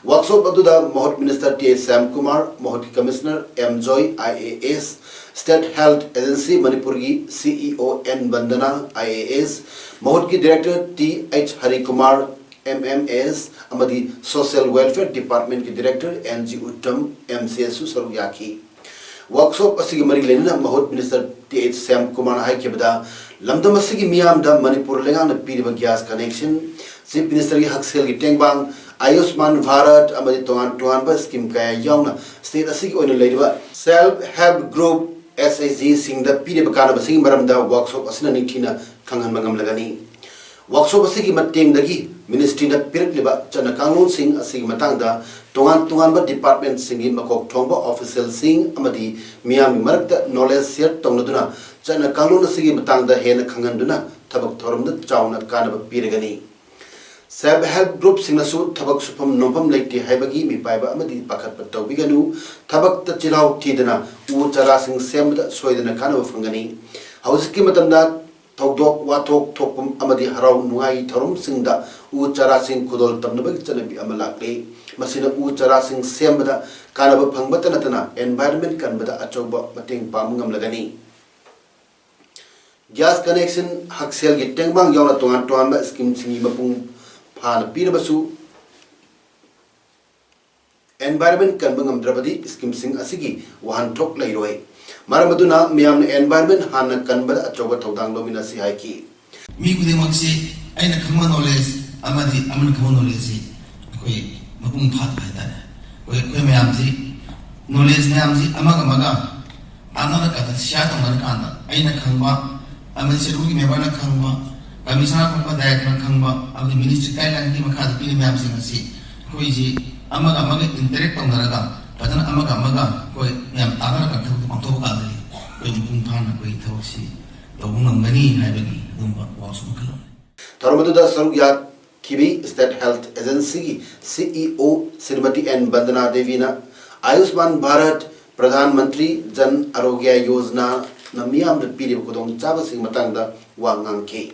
Workshop ꯑꯗꯨꯗ ꯃꯍꯨꯠ Minister ꯇꯤ ꯑꯩꯆ ꯁ꯭ꯌꯥꯝꯀꯨꯃꯥꯔ, ꯃꯍꯨꯠꯀꯤ Commissioner M Joy, I A S, State Health Agency ꯃꯅꯤꯄꯨꯔꯒꯤ C E O N Bandana, I A S, ꯃꯍꯨꯠꯀꯤ Director T H Harikumar, M M S, ꯑꯃꯗꯤ Social Welfare Department ꯀꯤ Director N G Uttam, M C S ꯁꯨ ꯁꯔꯨꯛ ꯌꯥꯈꯤ꯫ Workshop ꯑꯁꯤꯒꯤ ꯃꯔꯤ ꯂꯩꯅꯅ ꯃꯍꯨꯠ Minister ꯇꯤ ꯑꯩꯆ ꯁ꯭ꯌꯥꯝꯀꯨꯃꯥꯔꯅ ꯍꯥꯏꯈꯤꯕꯗ, ꯂꯝꯗꯝ ꯑꯁꯤꯒꯤ ꯃꯤꯌꯥꯝꯗ ꯃꯅꯤꯄꯨꯔ ꯂꯩꯉꯥꯛꯅ ꯄꯤꯔꯤꯕ gas connection, Chief Minister ꯒꯤ ꯍꯛꯁꯦꯜꯒꯤ ꯇꯦꯡꯕꯥꯡ, ꯑꯌꯨꯁꯃꯥꯟ ꯚꯥꯔꯠ ꯑꯃꯗꯤ ꯇꯣꯉꯥꯟ ꯇꯣꯉꯥꯟꯕ scheme ꯀꯌꯥ ꯌꯥꯎꯅ state ꯑꯁꯤꯒꯤ ꯑꯣꯏꯅ ꯂꯩꯔꯤꯕ Self Help Group, S H G ꯁꯤꯡꯗ ꯄꯤꯔꯤꯕ ꯀꯥꯟꯅꯕꯁꯤꯡꯒꯤ ꯃꯔꯝꯗ workshop ꯑꯁꯤꯅ ꯅꯤꯡꯊꯤꯅ ꯈꯪꯍꯟꯕ ꯉꯝꯂꯒꯅꯤ꯫ Workshop ꯑꯁꯤꯒꯤ ꯃꯇꯦꯡꯗꯒꯤ ministry ꯅ ꯄꯤꯔꯛꯂꯤꯕ ꯆꯠꯅ ꯀꯥꯡꯂꯣꯟꯁꯤꯡ ꯑꯁꯤꯒꯤ ꯃꯇꯥꯡꯗ ꯇꯣꯉꯥꯟ ꯇꯣꯉꯥꯟꯕ department ꯁꯤꯡꯒꯤ ꯃꯀꯣꯛ ꯊꯣꯡꯕ official ꯁꯤꯡ ꯑꯃꯗꯤ ꯃꯤꯌꯥꯝꯒꯤ ꯃꯔꯛꯇ knowledge share ꯇꯧꯅꯗꯨꯅ ꯆꯠꯅ ꯀꯥꯡꯂꯣꯟ ꯑꯁꯤꯒꯤ ꯃꯇꯥꯡꯗ ꯍꯦꯟꯅ ꯈꯪꯍꯟꯗꯨꯅ ꯊꯕꯛ ꯊꯧꯔꯝꯗ ꯆꯥꯎꯅ ꯀꯥꯟꯅꯕ ꯄꯤꯔꯒꯅꯤ꯫ Self Help Group ꯁꯤꯡꯅꯁꯨ ꯊꯕꯛ ꯁꯨꯐꯝ ꯅꯣꯝꯐꯝ ꯂꯩꯇꯦ ꯍꯥꯏꯕꯒꯤ ꯃꯤꯄꯥꯏꯕ ꯑꯃꯗꯤ ꯄꯥꯈꯠꯄ ꯇꯧꯕꯤꯒꯅꯨ꯫ ꯊꯕꯛꯇ ꯆꯤꯜꯍꯥꯎ ꯊꯤꯗꯅ ꯎ ꯆꯥꯔꯥꯁꯤꯡ ꯁꯦꯝꯕꯗ ꯁꯣꯏꯗꯅ ꯀꯥꯟꯅꯕ ꯐꯪꯒꯅꯤ꯫ ꯍꯧꯖꯤꯛꯀꯤ ꯃꯇꯝꯗ ꯊꯧꯗꯣꯛ ꯋꯥꯊꯣꯛ ꯊꯣꯛꯄ ꯑꯃꯗꯤ ꯍꯔꯥꯎ ꯅꯨꯡꯉꯥꯏꯒꯤ ꯊꯧꯔꯝꯁꯤꯡꯗ ꯎ ꯆꯥꯔꯥꯁꯤꯡ ꯈꯨꯗꯣꯜ ꯇꯝꯅꯕꯒꯤ ꯆꯠꯅꯕꯤ ꯑꯃ ꯂꯥꯛꯂꯤ꯫ ꯃꯁꯤꯅ ꯎ ꯆꯥꯔꯥꯁꯤꯡ ꯁꯦꯝꯕꯗ ꯀꯥꯟꯅꯕ ꯐꯪꯕꯇ ꯅꯠꯇꯅ environment ꯀꯟꯕꯗ ꯑꯆꯧꯕ ꯃꯇꯦꯡ ꯄꯥꯡꯕ ꯉꯝꯂꯒꯅꯤ꯫ Gas connection, ꯍꯛꯁꯦꯜꯒꯤ ꯇꯦꯡꯕꯥꯡ ꯌꯥꯎꯅ ꯇꯣꯉꯥꯟ ꯇꯣꯉꯥꯟꯕ scheme ꯁꯤꯡꯒꯤ ꯃꯄꯨꯡ ꯐꯥꯅ ꯄꯤꯔꯕꯁꯨ, environment ꯀꯟꯕ ꯉꯝꯗ꯭ꯔꯕꯗꯤ scheme ꯁꯤꯡ ꯑꯁꯤꯒꯤ ꯋꯥꯍꯟꯊꯣꯛ ꯂꯩꯔꯣꯏ꯫ ꯃꯔꯝ ꯑꯗꯨꯅ ꯃꯤꯌꯥꯝꯅ environment ꯍꯥꯟꯅ ꯀꯟꯕꯗ ꯑꯆꯧꯕ ꯊꯧꯗꯥꯡ ꯂꯧꯃꯤꯟꯅꯁꯤ ꯍꯥꯏꯈꯤ꯫ ꯃꯤ ꯈꯨꯗꯤꯡꯃꯛꯁꯤ ꯑꯩꯅ ꯈꯪꯕ knowledge ꯑꯃꯗꯤ ꯑꯃꯅ ꯈꯪꯕ knowledge ꯁꯤ ꯑꯩꯈꯣꯏ ꯃꯄꯨꯡ ꯐꯥꯗꯕ ꯍꯥꯏꯇꯥꯔꯦ꯫ ꯑꯩꯈꯣꯏ, ꯑꯩꯈꯣꯏ ꯃꯌꯥꯝꯁꯤ knowledge ꯃꯌꯥꯝꯁꯤ ꯑꯃꯒ ꯑꯃꯒ ꯇꯥꯟꯅꯔꯀꯥꯟꯗ, share ꯇꯧꯅꯔꯀꯥꯟꯗ ꯑꯩꯅ ꯈꯪꯕ, ꯑꯃꯗꯤ schedule ꯒꯤ member ꯅ ꯈꯪꯕ, commissioner ꯅ ꯈꯪꯕ, director ꯅ ꯈꯪꯕ, ꯑꯃꯗꯤ ministry guideline ꯒꯤ ꯃꯈꯥꯗ ꯄꯤꯔꯤꯕ ꯃꯌꯥꯝꯁꯤꯡ ꯑꯁꯤ ꯑꯩꯈꯣꯏꯁꯤ ꯑꯃꯒ ꯑꯃꯒ interact ꯇꯧꯅꯔꯒ ꯐꯖꯅ ꯑꯃꯒ ꯑꯃꯒ ꯑꯩꯈꯣꯏ ꯃꯌꯥꯝ ꯇꯥꯟꯅꯔꯒ ꯊꯕꯛꯇꯨ ꯄꯥꯡꯊꯣꯛꯄ ꯀꯥꯟꯗꯗꯤ ꯑꯩꯈꯣꯏ ꯃꯄꯨꯡ ꯐꯥꯅ ꯑꯩꯈꯣꯏ ꯊꯕꯛꯁꯤ ꯇꯧꯕ ꯉꯝꯒꯅꯤ ꯍꯥꯏꯕꯒꯤ ꯑꯗꯨꯒꯨꯝꯕ ꯋꯥꯐꯝꯁꯨ ꯑꯃꯈꯛ ꯂꯧꯅꯩ꯫ ꯊꯧꯔꯝ ꯑꯗꯨꯗ ꯁꯔꯨꯛ ꯌꯥꯈꯤꯕꯤ State Health Agency ꯒꯤ C E O Shrimati and ꯕꯟꯗꯅꯥ ꯗꯦꯕꯤꯅ ꯑꯌꯨꯁꯃꯥꯟ ꯚꯥꯔꯠ, ꯄ꯭ꯔꯙꯥꯟ ꯃꯟꯇ꯭ꯔꯤ ꯖꯟ ꯑꯔꯣꯒ꯭ꯌ ꯌꯣꯖꯅꯥꯅ ꯃꯤꯌꯥꯝꯗ ꯄꯤꯔꯤꯕ ꯈꯨꯗꯣꯡꯆꯥꯕꯁꯤꯡꯒꯤ ꯃꯇꯥꯡꯗ ꯋꯥ ꯉꯥꯡꯈꯤ꯫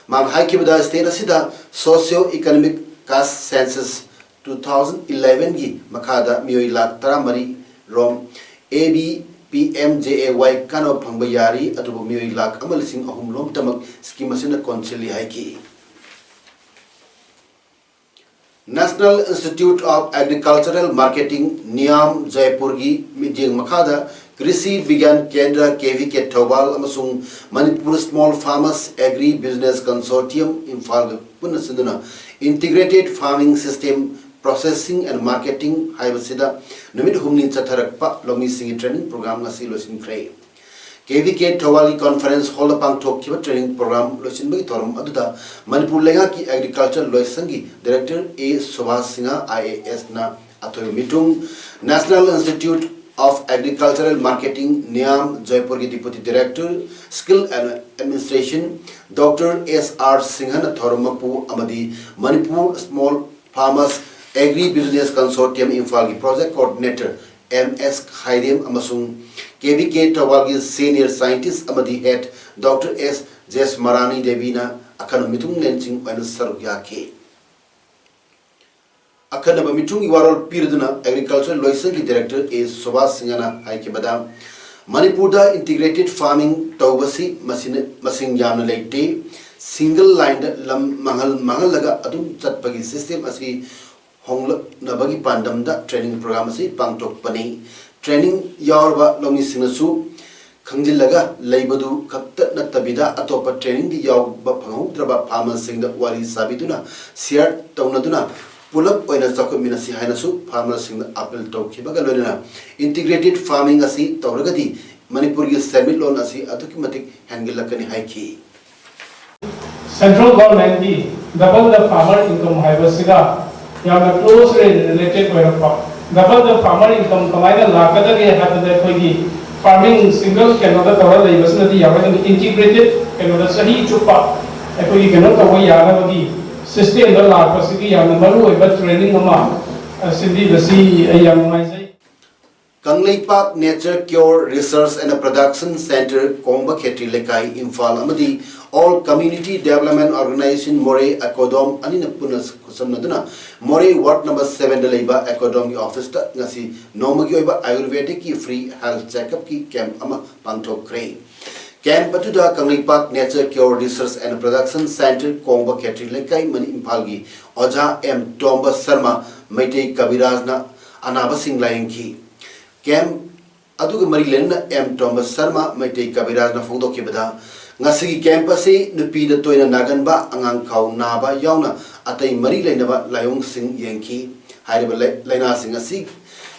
ꯃꯍꯥꯛꯅ ꯍꯥꯏꯈꯤꯕꯗ, state ꯑꯁꯤꯗ socio economic caste census two thousand ꯏꯂꯦꯚꯦꯟꯒꯤ ꯃꯈꯥꯗ ꯃꯤꯑꯣꯏ ꯂꯥꯈ ꯇꯔꯥꯃꯔꯤ ꯔꯣꯝ A B P M J A Y ꯀꯥꯟꯅꯕ ꯐꯪꯕ ꯌꯥꯔꯤ, ꯑꯗꯨꯕꯨ ꯃꯤꯑꯣꯏ ꯂꯥꯈ ꯑꯃ ꯂꯤꯁꯤꯡ ꯑꯍꯨꯝ ꯂꯣꯝꯇꯃꯛ ꯁ꯭ꯀꯤꯝ ꯑꯁꯤꯅ ꯀꯣꯟꯁꯤꯜꯂꯤ ꯍꯥꯏꯈꯤ꯫ National Institute of Agricultural Marketing, ꯅꯤꯌꯥꯝ, ꯖꯥꯏꯄꯨꯔꯒꯤ ꯃꯤꯠꯌꯦꯡ ꯃꯈꯥꯗ ꯀ꯭ꯔꯤꯁꯤ ꯕꯤꯒ꯭ꯌꯥꯟ ꯀꯦꯟꯗ꯭ꯔ, K V K ꯊꯧꯕꯥꯜ, ꯑꯃꯁꯨꯡ Manipur Small Farmers Agri Business Consortium, ꯏꯝꯐꯥꯜꯒ ꯄꯨꯟꯅ ꯁꯤꯟꯗꯨꯅ Integrated Farming System Processing and Marketing ꯍꯥꯏꯕꯁꯤꯗ ꯅꯨꯃꯤꯠ ꯍꯨꯝꯅꯤ ꯆꯠꯊꯔꯛꯄ ꯂꯧꯃꯤꯁꯤꯡꯒꯤ training program ꯉꯁꯤ ꯂꯣꯏꯁꯤꯟꯈ꯭ꯔꯦ꯫ K V K ꯊꯧꯕꯥꯜꯒꯤ conference hall ꯗ ꯄꯥꯡꯊꯣꯛꯈꯤꯕ training program ꯂꯣꯏꯁꯤꯟꯕꯒꯤ ꯊꯧꯔꯝ ꯑꯗꯨꯗ ꯃꯅꯤꯄꯨꯔ ꯂꯩꯉꯥꯛꯀꯤ Agriculture ꯂꯣꯏꯁꯪꯒꯤ Director A Subhash Singh, I A S ꯅ ꯑꯊꯣꯏꯕ ꯃꯤꯊꯨꯡ, National Institute of Agricultural Marketing, ꯅꯤꯌꯥꯝ, ꯖꯥꯏꯄꯨꯔꯒꯤ Deputy Director, Skill and Administration, Doctor S R ꯁꯤꯡꯍꯅ ꯊꯧꯔꯝ ꯃꯄꯨ ꯑꯃꯗꯤ Manipur Small Farmers Agri Business Consortium, ꯏꯝꯐꯥꯜꯒꯤ Project Coordinator M S ꯈꯥꯏꯔꯦꯝ ꯑꯃꯁꯨꯡ K V K ꯊꯧꯕꯥꯜꯒꯤ Senior Scientist ꯑꯃꯗꯤ Head Doctor S ꯖꯦꯁꯃꯔꯥꯅꯤ ꯗꯦꯕꯤꯅ ꯑꯈꯟꯅꯕ ꯃꯤꯊꯨꯡꯂꯦꯟꯁꯤꯡ ꯑꯣꯏꯅ ꯁꯔꯨꯛ ꯌꯥꯈꯤ꯫ ꯑꯈꯟꯅꯕ ꯃꯤꯊꯨꯡꯒꯤ ꯋꯥꯔꯣꯜ ꯄꯤꯔꯗꯨꯅ Agriculture ꯂꯣꯏꯁꯪꯒꯤ Director A ꯁꯨꯚꯥꯁ ꯁꯤꯡꯍꯅ ꯍꯥꯏꯈꯤꯕꯗ, ꯃꯅꯤꯄꯨꯔꯗ Integrated Farming ꯇꯧꯕꯁꯤ ꯃꯁꯤꯅ, ꯃꯁꯤꯡ ꯌꯥꯝꯅ ꯂꯩꯇꯦ꯫ Single line ꯗ ꯂꯝ ꯃꯥꯡꯍꯜ-, ꯃꯥꯡꯍꯜꯂꯒ ꯑꯗꯨꯝ ꯆꯠꯄꯒꯤ system ꯑꯁꯤ ꯍꯣꯡꯂꯛꯅꯕꯒꯤ ꯄꯥꯟꯗꯝꯗ training program ꯑꯁꯤ ꯄꯥꯡꯊꯣꯛꯄꯅꯤ꯫ Training ꯌꯥꯎꯔꯕ ꯂꯧꯃꯤꯁꯤꯡꯅꯁꯨ ꯈꯪꯖꯤꯜꯂꯒ ꯂꯩꯕꯗꯨ ꯈꯛꯇ ꯅꯠꯇꯕꯤꯗ, ꯑꯇꯣꯞꯄ training ꯗ ꯌꯥꯎꯕ ꯐꯪꯍꯧꯗ꯭ꯔꯕ farmer ꯁꯤꯡꯗ ꯋꯥꯔꯤ ꯁꯥꯕꯤꯗꯨꯅ, share ꯇꯧꯅꯗꯨꯅ ꯄꯨꯂꯞ ꯑꯣꯏꯅ ꯆꯥꯎꯈꯠꯃꯤꯟꯅꯁꯤ ꯍꯥꯏꯅꯁꯨ farmer ꯁꯤꯡꯗ appeal ꯇꯧꯈꯤꯕꯒ ꯂꯣꯏꯅꯅ, Integrated Farming ꯑꯁꯤ ꯇꯧꯔꯒꯗꯤ ꯃꯅꯤꯄꯨꯔꯒꯤ ꯁꯦꯟꯃꯤꯠꯂꯣꯟ ꯑꯁꯤ ꯑꯗꯨꯛꯀꯤ ꯃꯇꯤꯛ ꯍꯦꯟꯒꯠꯂꯛꯀꯅꯤ ꯍꯥꯏꯈꯤ꯫ Central Government ꯀꯤ Double the Farmer Income ꯍꯥꯏꯕꯁꯤꯒ ꯌꯥꯝꯅ closely related ꯑꯣꯏꯔꯛꯄ꯫ Double the Farmer Income ꯀꯃꯥꯏꯅ ꯂꯥꯛꯀꯗꯒꯦ ꯍꯥꯏꯕꯗ, ꯑꯩꯈꯣꯏꯒꯤ farming single ꯀꯩꯅꯣꯗ ꯇꯧꯔ ꯂꯩꯕꯁꯤꯅꯗꯤ ꯌꯥꯔꯣꯏ, ꯑꯗꯨꯅ integrated ꯀꯩꯅꯣꯗ ꯆꯍꯤ ꯆꯨꯞꯄ ꯑꯩꯈꯣꯏꯒꯤ ꯀꯩꯅꯣ ꯇꯧꯕ ꯌꯥꯅꯕꯒꯤ system ꯗ ꯂꯥꯛꯄꯁꯤꯒꯤ ꯌꯥꯝꯅ ꯃꯔꯨ ꯑꯣꯏꯕ training ꯑꯃ, ꯑ, ꯁꯤꯟꯕꯤꯕꯁꯤ ꯑꯩ ꯌꯥꯝ ꯅꯨꯡꯉꯥꯏꯖꯩ꯫ Kangleipak Nature Cure Research and Production Centre, ꯀꯣꯡꯕ ꯈꯦꯇ꯭ꯔꯤ ꯂꯩꯀꯥꯏ, ꯏꯝꯐꯥꯜ ꯑꯃꯗꯤ All Community Development Organisation ꯃꯣꯔꯦ, ꯑꯦꯀꯣꯗꯣꯝ ꯑꯅꯤꯅ ꯄꯨꯟꯅ ꯈꯨꯠꯁꯝꯅꯗꯨꯅ ꯃꯣꯔꯦ ward number sevenꯗ ꯂꯩꯕ ꯑꯦꯀꯣꯗꯣꯝꯒꯤ officeꯇ ꯉꯁꯤ ꯅꯣꯡꯃꯒꯤ ꯑꯣꯏꯕ Ayurvedicꯀꯤ free health checkupꯀꯤ camp ꯑꯃ ꯄꯥꯡꯊꯣꯛꯈ꯭ꯔꯦ꯫ Camp ꯑꯗꯨꯗ Kangleipak Nature Cure Research and Production Centre, ꯀꯣꯡꯕ ꯈꯦꯇ꯭ꯔꯤ ꯂꯩꯀꯥꯏ, ꯃꯅꯤ ꯏꯝꯐꯥꯜꯒꯤ ꯑꯣꯖꯥ ꯑꯦꯝ ꯇꯣꯝꯕ ꯁꯔꯃ, ꯃꯩꯇꯩ ꯀꯕꯤꯔꯥꯖꯅ ꯑꯅꯥꯕꯁꯤꯡ ꯂꯥꯌꯦꯡꯈꯤ꯫ Camp ꯑꯗꯨꯒ ꯃꯔꯤ ꯂꯩꯅꯅ ꯑꯦꯝ ꯇꯣꯝꯕ ꯁꯔꯃ, ꯃꯩꯇꯩ ꯀꯕꯤꯔꯥꯖꯅ ꯐꯣꯡꯗꯣꯛꯈꯤꯕꯗ, ꯉꯁꯤꯒꯤ camp ꯑꯁꯤ ꯅꯨꯄꯤꯗ ꯇꯣꯏꯅ ꯅꯥꯒꯟꯕ, ꯑꯉꯥꯡ ꯈꯥꯎ ꯅꯥꯕ ꯌꯥꯎꯅ ꯑꯇꯩ ꯃꯔꯤ ꯂꯩꯅꯕ ꯂꯥꯏꯑꯣꯡꯁꯤꯡ ꯌꯦꯡꯈꯤ꯫ ꯍꯥꯏꯔꯤꯕ ꯂꯩ-, ꯂꯥꯏꯅꯥꯁꯤꯡ ꯑꯁꯤ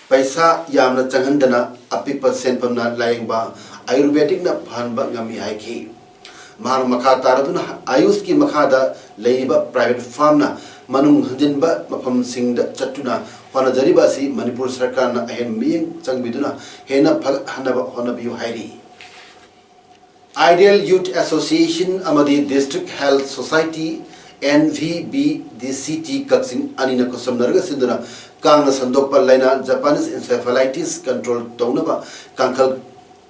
ꯄꯩꯁꯥ ꯌꯥꯝꯅ ꯆꯪꯍꯟꯗꯅ ꯑꯄꯤꯛꯄ ꯁꯦꯟꯐꯝꯅ ꯂꯥꯌꯦꯡꯕ Ayurvedicꯅ ꯐꯍꯟꯕ ꯉꯝꯃꯤ ꯍꯥꯏꯈꯤ꯫ ꯃꯍꯥꯛꯅ ꯃꯈꯥ ꯇꯥꯔꯗꯨꯅ, ꯑꯌꯨꯁꯀꯤ ꯃꯈꯥꯗ ꯂꯩꯔꯤꯕ private firmꯅ ꯃꯅꯨꯡ ꯍꯟꯖꯤꯟꯕ ꯃꯐꯝꯁꯤꯡꯗ ꯆꯠꯇꯨꯅ ꯍꯣꯠꯅꯖꯔꯤꯕ ꯑꯁꯤ ꯃꯅꯤꯄꯨꯔ ꯁꯔꯀꯥꯔꯅ ꯑꯍꯦꯟꯕ ꯃꯤꯠꯌꯦꯡ ꯆꯪꯕꯤꯗꯨꯅ ꯍꯦꯟꯅ ꯐꯒꯠꯍꯟꯅꯕ ꯍꯣꯠꯅꯕꯤꯌꯨ ꯍꯥꯏꯔꯤ꯫ Ideal Youth Association ꯑꯃꯗꯤ District Health Society, NVBDCT, ꯀꯛꯆꯤꯡ ꯑꯅꯤꯅ ꯈꯨꯠꯁꯝꯅꯔꯒ ꯁꯤꯟꯗꯨꯅ ꯀꯥꯡꯅ ꯁꯟꯗꯣꯛꯄ ꯂꯥꯏꯅꯥ Japanese encephalitis control ꯇꯧꯅꯕ ꯀꯥꯡꯈꯜ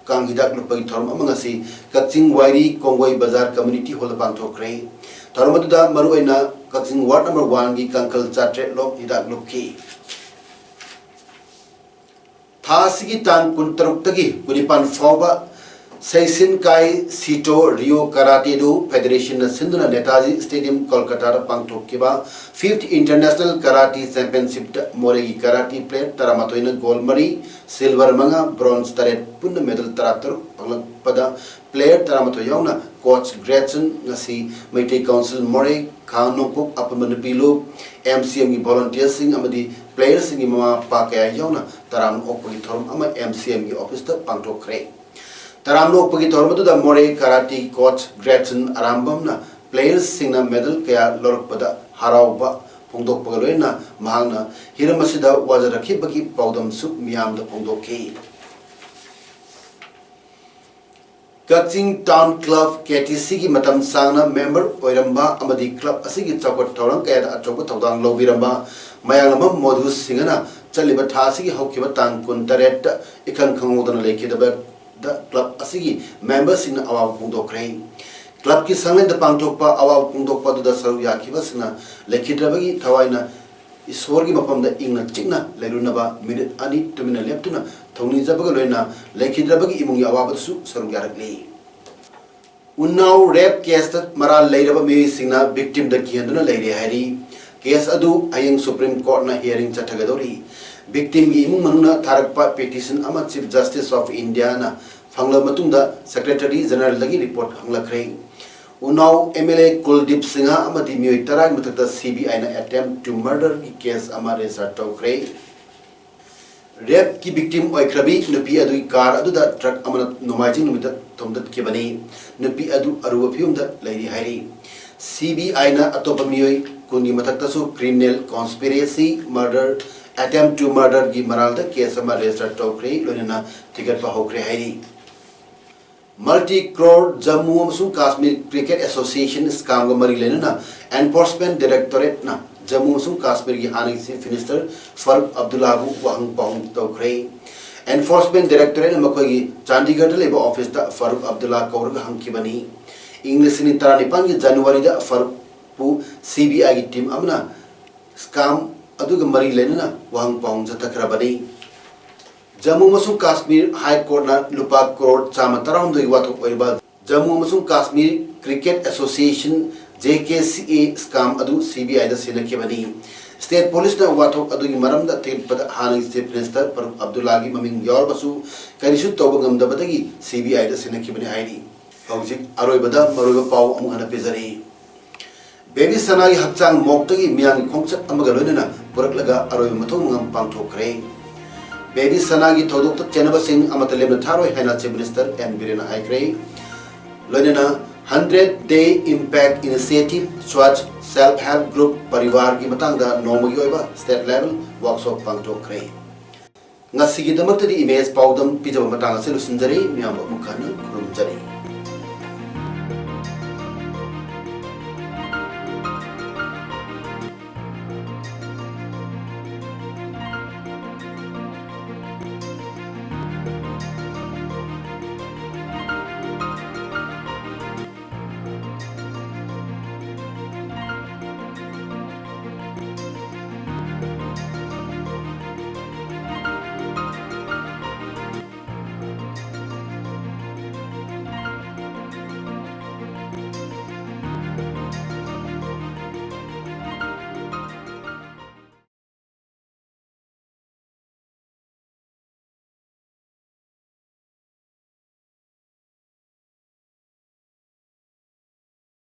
ꯀꯥꯡ ꯍꯤꯗꯥꯛ ꯂꯨꯞꯄꯒꯤ ꯊꯧꯔꯝ ꯑꯃ ꯉꯁꯤ ꯀꯛꯆꯤꯡ ꯋꯥꯏꯔꯤ ꯀꯣꯡꯒꯣꯏ ꯕꯖꯥꯔ community hallꯗ ꯄꯥꯡꯊꯣꯛꯈ꯭ꯔꯦ꯫ ꯊꯧꯔꯝ ꯑꯗꯨꯗ ꯃꯔꯨꯑꯣꯏꯅ ꯀꯛꯆꯤꯡ ward number oneꯒꯤ ꯀꯥꯡꯈꯜ ꯆꯥꯇ꯭ꯔꯦꯠ ꯂꯣꯝ ꯍꯤꯗꯥꯛ ꯂꯨꯞꯈꯤ꯫ ꯊꯥ ꯑꯁꯤꯒꯤ ꯇꯥꯡ ꯀꯨꯟꯇꯔꯨꯛꯇꯒꯤ ꯀꯨꯟꯅꯤꯄꯥꯟ ꯐꯥꯎꯕ ꯁꯩꯁꯤꯟꯀꯥꯏ ꯁꯤꯇꯣ ꯔꯤꯌꯣ ꯀꯔꯥꯇꯦ ꯗꯣ ꯐꯦꯗꯔꯦꯁꯟꯅ ꯁꯤꯟꯗꯨꯅ ꯅꯦꯇꯥꯖꯤ ꯁ꯭ꯇꯦꯗꯤꯌꯝ ꯀꯣꯜꯀꯇꯥꯗ ꯄꯥꯡꯊꯣꯛꯈꯤꯕ fifth International Karate Championshipꯇ ꯃꯣꯔꯦꯒꯤ ꯀꯔꯥꯇꯤ player ꯇꯔꯥꯃꯥꯊꯣꯏꯅ gold ꯃꯔꯤ, silver ꯃꯉꯥ, bronze ꯇꯔꯦꯠ, ꯄꯨꯟꯅ medal ꯇꯔꯥꯇꯔꯨꯛ ꯐꯪꯂꯛꯄꯗ player ꯇꯔꯥꯃꯥꯊꯣꯏ ꯌꯥꯎꯅ coach Gretchen ꯉꯁꯤ ꯃꯩꯇꯩ Council ꯃꯣꯔꯦ, ꯈꯥ ꯅꯣꯡꯄꯣꯛ ꯑꯄꯨꯟꯕ ꯅꯨꯄꯤ ꯂꯨꯞ, MCMꯒꯤ volunteerꯁꯤꯡ ꯑꯃꯗꯤ playerꯁꯤꯡꯒꯤ ꯃꯃꯥ ꯃꯄꯥ ꯀꯌꯥ ꯌꯥꯎꯅ ꯇꯔꯥꯝꯅ ꯑꯣꯛꯄꯒꯤ ꯊꯧꯔꯝ ꯑꯃ MCMꯒꯤ officeꯇ ꯄꯥꯡꯊꯣꯛꯈ꯭ꯔꯦ꯫ ꯇꯔꯥꯝꯅ ꯑꯣꯛꯄꯒꯤ ꯊꯧꯔꯝ ꯑꯗꯨꯗ ꯃꯣꯔꯦ ꯀꯔꯥꯇꯤ coach Gretchen ꯑꯔꯥꯝꯕꯝꯅ playerꯁꯤꯡꯅ medal ꯀꯌꯥ ꯂꯧꯔꯛꯄꯗ ꯍꯔꯥꯎꯕ ꯐꯣꯡꯗꯣꯛꯄꯒ ꯂꯣꯏꯅꯅ ꯃꯍꯥꯛꯅ ꯍꯤꯔꯝ ꯑꯁꯤꯗ ꯋꯥꯖꯔꯛꯈꯤꯕꯒꯤ ꯄꯥꯎꯗꯝꯁꯨ ꯃꯤꯌꯥꯝꯗ ꯐꯣꯡꯗꯣꯛꯈꯤ꯫ ꯀꯛꯆꯤꯡ Town Club, ꯀꯦ ꯇꯤ ꯁꯤꯒꯤ ꯃꯇꯝ ꯁꯥꯡꯅ member ꯑꯣꯏꯔꯝꯕ ꯑꯃꯗꯤ club ꯑꯁꯤꯒꯤ ꯆꯥꯎꯈꯠ ꯊꯧꯔꯥꯡ ꯀꯌꯥꯗ ꯑꯆꯧꯕ ꯊꯧꯗꯥꯡ ꯂꯧꯕꯤꯔꯝꯕ ꯃꯌꯥꯡꯂꯝꯕꯝ ꯃꯣꯙꯨ ꯁꯤꯡꯍꯅ ꯆꯠꯂꯤꯕ ꯊꯥ ꯑꯁꯤꯒꯤ ꯍꯧꯈꯤꯕ ꯇꯥꯡ ꯀꯨꯟꯇꯔꯦꯠꯇ ꯏꯈꯪ ꯈꯪꯍꯧꯗꯅ ꯂꯩꯈꯤꯗꯕꯗ club ꯑꯁꯤꯒꯤ memberꯁꯤꯡꯅ ꯑꯋꯥꯕ ꯐꯣꯡꯗꯣꯛꯈ꯭ꯔꯦ꯫ Clubꯀꯤ ꯁꯪꯂꯦꯟꯗ ꯄꯥꯡꯊꯣꯛꯄ ꯑꯋꯥꯕ ꯐꯣꯡꯗꯣꯛꯄ ꯑꯗꯨꯗ ꯁꯔꯨꯛ ꯌꯥꯈꯤꯕꯁꯤꯡꯅ ꯂꯩꯈꯤꯗ꯭ꯔꯕꯒꯤ ꯊꯋꯥꯏꯅ ꯏꯁꯣꯔꯒꯤ ꯃꯐꯝꯗ ꯏꯪꯅ ꯆꯤꯛꯅ ꯂꯩꯔꯨꯅꯕ minute ꯑꯅꯤ ꯇꯨꯃꯤꯟꯅ ꯂꯦꯞꯇꯨꯅ ꯊꯧꯅꯤꯖꯕꯒ ꯂꯣꯏꯅꯅ ꯂꯩꯈꯤꯗ꯭ꯔꯕꯒꯤ ꯏꯃꯨꯡꯒꯤ ꯑꯋꯥꯕꯗꯁꯨ ꯁꯔꯨꯛ ꯌꯥꯔꯛꯂꯤ꯫ ꯎꯅꯥꯎ rape caseꯇ ꯃꯔꯥꯜ ꯂꯩꯔꯕ ꯃꯤꯑꯣꯏꯁꯤꯡꯅ victimꯗ ꯀꯤꯍꯟꯗꯨꯅ ꯂꯩꯔꯦ ꯍꯥꯏꯔꯤ꯫ Case ꯑꯗꯨ ꯍꯌꯦꯡ Supreme Courtꯅ hearing ꯆꯠꯊꯒꯗꯧꯔꯤ꯫ Victimꯒꯤ ꯏꯃꯨꯡ ꯃꯅꯨꯡꯅ ꯊꯥꯔꯛꯄ petition ꯑꯃ Chief Justice of Indiaꯅ ꯐꯪꯂꯕ ꯃꯇꯨꯡꯗ Secretary Generalꯗꯒꯤ report ꯍꯪꯂꯛꯈ꯭ꯔꯦ꯫ ꯎꯅꯥꯎ M L A ꯀꯨꯜꯗꯤꯞ Singh ꯑꯃꯗꯤ ꯃꯤꯑꯣꯏ ꯇꯔꯥꯒꯤ ꯃꯊꯛꯇ C B Iꯅ attempt to murderꯒꯤ case ꯑꯃ register ꯇꯧꯈ꯭ꯔꯦ꯫ Rapeꯀꯤ victim ꯑꯣꯏꯈ꯭ꯔꯕꯤ ꯅꯨꯄꯤ ꯑꯗꯨꯒꯤ car ꯑꯗꯨꯗ truck ꯑꯃꯅ ꯅꯣꯡꯃꯥꯏꯖꯤꯡ ꯅꯨꯃꯤꯠꯇ ꯊꯣꯝꯗꯠꯈꯤꯕꯅꯤ꯫ ꯅꯨꯄꯤ ꯑꯗꯨ ꯑꯔꯨꯕ ꯐꯤꯕꯝꯗ ꯂꯩꯔꯤ ꯍꯥꯏꯔꯤ꯫ C B Iꯅ ꯑꯇꯣꯞꯄ ꯃꯤꯑꯣꯏ ꯀꯨꯟꯒꯤ ꯃꯊꯛꯇꯁꯨ criminal conspiracy, murder, attempt to murderꯒꯤ ꯃꯔꯥꯜꯗ case ꯑꯃ register ꯇꯧꯈ꯭ꯔꯦ, ꯂꯣꯏꯅꯅ ꯊꯤꯒꯠꯄ ꯍꯧꯈ꯭ꯔꯦ ꯍꯥꯏꯔꯤ꯫ Multi crore Jammu ꯑꯃꯁꯨꯡ Kashmir Cricket Association scamꯒ ꯃꯔꯤ ꯂꯩꯅꯅ Enforcement Directorateꯅ ꯖꯝꯃꯨ ꯑꯃꯁꯨꯡ ꯀꯥꯁꯃꯤꯔꯒꯤ ꯍꯥꯟꯅꯒꯤ Chief Minister ꯐꯥꯔꯨꯛ ꯑꯕꯗꯨꯜꯂꯥꯕꯨ ꯋꯥꯍꯪ ꯄꯥꯎꯍꯪ ꯇꯧꯈ꯭ꯔꯦ꯫ Enforcement Directorateꯅ ꯃꯈꯣꯏꯒꯤ ꯆꯥꯟꯗꯤꯒꯔꯗ ꯂꯩꯕ officeꯇ ꯐꯥꯔꯨꯛ ꯑꯕꯗꯨꯜꯂꯥ ꯀꯧꯔꯒ ꯍꯪꯈꯤꯕꯅꯤ꯫ ꯏꯪ ꯂꯤꯁꯤꯡ ꯑꯅꯤ ꯇꯔꯥꯅꯤꯄꯥꯟꯒꯤ Januaryꯗ ꯐꯥꯔꯨꯛꯄꯨ C B Iꯒꯤ team ꯑꯃꯅ scam ꯑꯗꯨꯒ ꯃꯔꯤ ꯂꯩꯅꯅ ꯋꯥꯍꯪ ꯄꯥꯎꯍꯪ ꯆꯠꯊꯈ꯭ꯔꯕꯅꯤ꯫ ꯖꯝꯃꯨ ꯑꯃꯁꯨꯡ ꯀꯥꯁꯃꯤꯔ High Courtꯅ ꯂꯨꯄꯥ ꯀ꯭ꯔꯣꯔ ꯆꯥꯝꯃ ꯇꯔꯥꯍꯨꯝꯗꯣꯏꯒꯤ ꯋꯥꯊꯣꯛ ꯑꯣꯏꯔꯤꯕ ꯖꯝꯃꯨ ꯑꯃꯁꯨꯡ Kashmir Cricket Association, J K C A, scam ꯑꯗꯨ C B Iꯗ ꯁꯤꯟꯅꯈꯤꯕꯅꯤ꯫ State Policeꯅ ꯋꯥꯊꯣꯛ ꯑꯗꯨꯒꯤ ꯃꯔꯝꯗ ꯊꯤꯒꯠꯄꯗ ꯍꯥꯟꯅꯒꯤ Chief Minister ꯐꯥꯔꯨꯛ ꯑꯕꯗꯨꯜꯂꯥꯒꯤ ꯃꯃꯤꯡ ꯌꯥꯎꯔꯕꯁꯨ ꯀꯔꯤꯁꯨ ꯇꯧꯕ ꯉꯝꯗꯕꯗꯒꯤ C B Iꯗ ꯁꯤꯟꯅꯈꯤꯕꯅꯤ ꯍꯥꯏꯔꯤ꯫ ꯍꯧꯖꯤꯛ ꯑꯔꯣꯏꯕꯗ ꯃꯔꯨꯑꯣꯏꯕ ꯄꯥꯎ ꯑꯃꯨꯛ ꯍꯟꯅ ꯄꯤꯖꯔꯤ꯫ Baby ꯁꯅꯥꯒꯤ ꯍꯛꯆꯥꯡ ꯃꯣꯛꯇꯒꯤ ꯃꯤꯌꯥꯝꯒꯤ ꯈꯣꯡꯆꯠ ꯑꯃꯒ ꯂꯣꯏꯅꯅ ꯄꯨꯔꯛꯂꯒ ꯑꯔꯣꯏꯕ ꯃꯊꯧ ꯃꯉꯝ ꯄꯥꯡꯊꯣꯛꯈ꯭ꯔꯦ꯫ Baby ꯁꯅꯥꯒꯤ ꯊꯧꯗꯣꯛꯇ ꯆꯦꯟꯅꯕꯁꯤꯡ ꯑꯃꯠꯇ ꯂꯦꯝꯅ ꯊꯥꯔꯣꯏ ꯍꯥꯏꯅ Chief Minister N Birenꯅ ꯍꯥꯏꯈ꯭ꯔꯦ꯫ ꯂꯣꯏꯅꯅ Hundred Day Impact Initiative, Swachh Self Help Group, Parivarꯒꯤ ꯃꯇꯥꯡꯗ ꯅꯣꯡꯃꯒꯤ ꯑꯣꯏꯕ state level workshop ꯄꯥꯡꯊꯣꯛꯈ꯭ꯔꯦ꯫ ꯉꯁꯤꯒꯤꯗꯃꯛꯇꯗꯤ ꯏꯃꯦꯖ ꯄꯥꯎꯗꯝ ꯄꯤꯖꯕ ꯃꯇꯥꯡ ꯑꯁꯤ ꯂꯣꯏꯁꯤꯟꯖꯔꯤ꯫ ꯃꯤꯌꯥꯝꯕꯨ ꯑꯃꯨꯛ ꯍꯟꯅ ꯈꯨꯔꯨꯝꯖꯔꯤ꯫